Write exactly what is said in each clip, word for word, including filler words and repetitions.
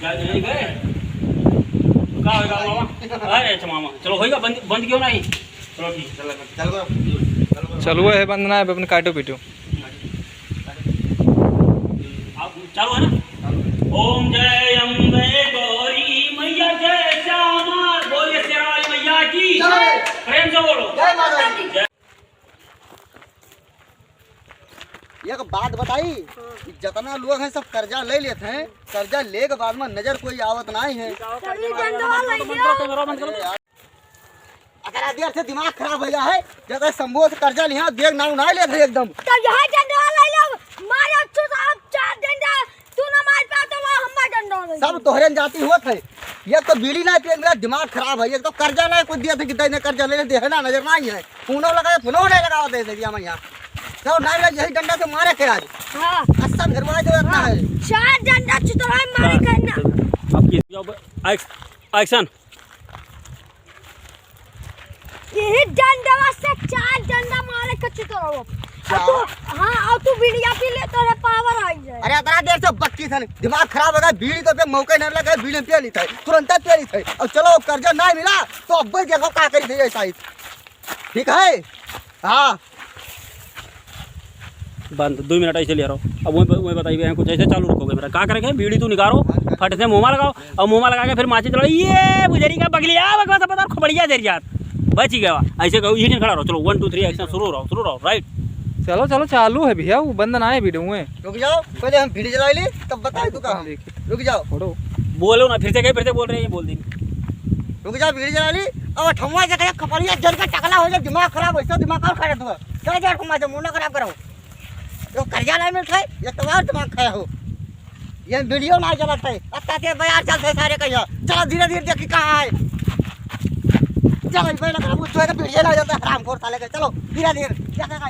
का होइगा मामा? अरे अच्छा मामा, चलो होइगा बंद, बंद क्यों नहीं? चलो ठीक, चलो, चलो, चलो। चलो है बंद ना है, अपन काटो पीटो। आप चालू है ना? ओम जय अम्बे गौरी मैया जय श्यामा, बोलिए शेरा वाली मैया की जय। प्रेम से बोलो। जय माता दी। जय। एक बात बताई, हाँ। कि जतना लोग हैं सब कर्जा ले लेत हैं, कर्जा लेके बाद में नजर कोई आवत नाहीं है। चलिए, बंद वाला ये। अरे यार, अगर देर से दिमाग खराब हो गया है, जब तक शंभू से कर्जा लिया, देख नाम ना लेत है एकदम। तो यहाँ डंडा ले लो, मारो अच्छे से आप चार डंडा, तू ना मार पाओ तो वो हमारा डंडा ले सब लो। तोहरे जाति होत है, ये तो बीड़ी ना पिए, मेरा दिमाग खराब है, ये तो कर्जा ना कुछ दिया था कि दे कर्जा ले दे है ना, नजर नाहीं है। फोनो लगाए, फोनो नहीं लगावा दे, दे दिया मैं यहाँ। तो नहीं लग, यही डंडा से मारे के आज। हाँ। अच्छा, फिर वही जो रहता हाँ। है। चार डंडा चुतरा मारे करना। अब की, अब एक्स-, एक्शन। यही डंडवा से चार डंडा मारे के चुतरा। चार? और तू, हाँ, और तू बीड़िया पी ले, तोरे पावर आई जाए। अरे, इतना देर से बक्की था, दिमाग खराब हो गया, बीड़ी तो पे मौका नहीं लगा, बीड़ी पिए ली था, तुरंत पिए ली था। अब चलो, कर्जा नहीं मिला, तो अब भाई देखो का करी थे ऐसा ही। ठीक है? हाँ। बंद, दो मिनट ऐसे ले रहो। अब वही, वही बताइए, कुछ ऐसे चालू रखोगे मेरा। का करेंगे? बीड़ी तू निकालो, फट से मुँह में लगाओ, और मुँह में लगा के फिर माचिस जलाओ। ये बुझरी का बगलिया, बकवास बता, खोपड़िया जर जात। बच ही गया। ऐसे कहो, यही खड़ा रहो। चलो, वन, टू, थ्री, एक्शन, शुरू रहो, शुरू रहो, राइट। चलो, चलो, चालू है भैया, वो बंद ना है वीडियो में। रुक जाओ, पहले हम बीड़ी जला ली, तब बताए तू कहाँ। देखिए। रुक जाओ। छोड़ो। बोलो ना, फिर से कहे, फिर से बोल रहे हैं, बोल दी। रुक जाओ, बीड़ी जला ली। अब ठम्मा जगह खपड़िया जर के टकला हो जाए, दिमाग खराब हो, इससे दिमाग और खराब हुआ। क्या जा ठम्मा जब मुंडा खराब करो। तो कर्जा नहीं मिलता है, ये तो और दिमाग खाया हो। ये वीडियो ना जलत है। अच्छा, ते बयार चलते सारे कहिया। चलो धीरे धीरे देखी कहाँ है। चलो, ये पहले खराब, उसको एक वीडियो ना जलता है, हरामखोर साले के। चलो, धीरे धीरे, क्या, क्या, क्या?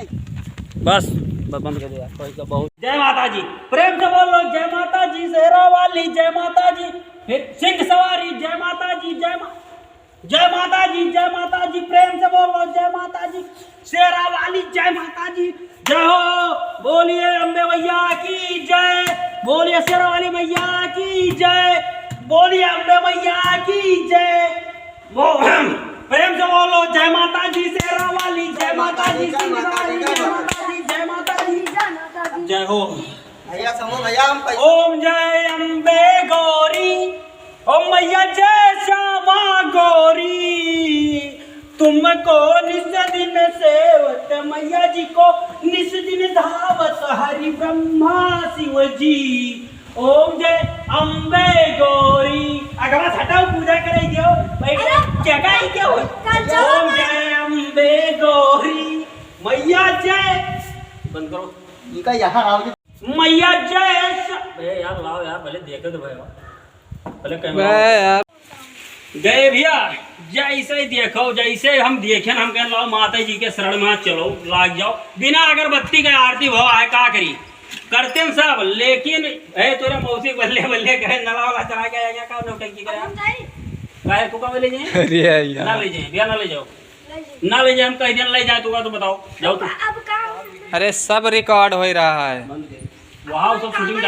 बस, बस बंद कर दे यार, कोई का बहुत। जय माता जी, प्रेम से बोलो, जय माता जी, शेरा वाली, जय माता जी, फिर सिंह सवारी, जय माता जी, जय मा-, जय माता जी, जय माता जी, प्रेम से बोलो, जय माता जी, शेरा वाली, जय माता जी, जय हो, बोलिए अम्बे मैया की जय, बोलिए शेरा वाली मैया की जय, बोलिए अम्बे मैया की जय। वो, प्रेम से बोलो, जय माता जी, शेरा वाली, जय माता जी, सिंह सवारी, जय माता जी, जय माता जी, जय हो। भैया, समूह भैया, हम पैसा ओम जय अम्बे गौरी, ओम मैया जय श्यामा गौरी, तुमको निस दिन सेवत मैया जी को, निस दिन धावत हरि ब्रह्मा शिव जी। ओम जय अम्बे गौरी। अगवा हटाओ, पूजा करे दियो। भाई, अरे, क्या का ही क्या हो? कर जाओ ओम ना। जय अम्बे गौरी। मैया जय। बंद करो। इनका यहाँ आओ। मैया जय स-, ए यार, लाओ यार, पहले देखे तो भाई, पहले कैमरा बे यार। गए भैया, जैसे ही देखो, जैसे हम देखेन, हम कहेन, "लाओ माता जी के शरण में चलो, लाग जाओ।" बिना अगरबत्ती के आरती भवा है, का करी? करते हैं सब, लेकिन, ए, तोरे मौसी बल्ले बल्ले कहे, "नला वाला चला गया, या का नौटंकी करे?" हम जाई? काहे, तू का ले जाए? अरे यार। ना ले जाए, भैया, ना ले जाओ। ना ले जाए, हम कह दिया, ले जाए, तू का तो बताओ, जाओ तू। अब का? अरे, सब रिकॉर्ड हो रहा है। वहाँ सब शूटिंग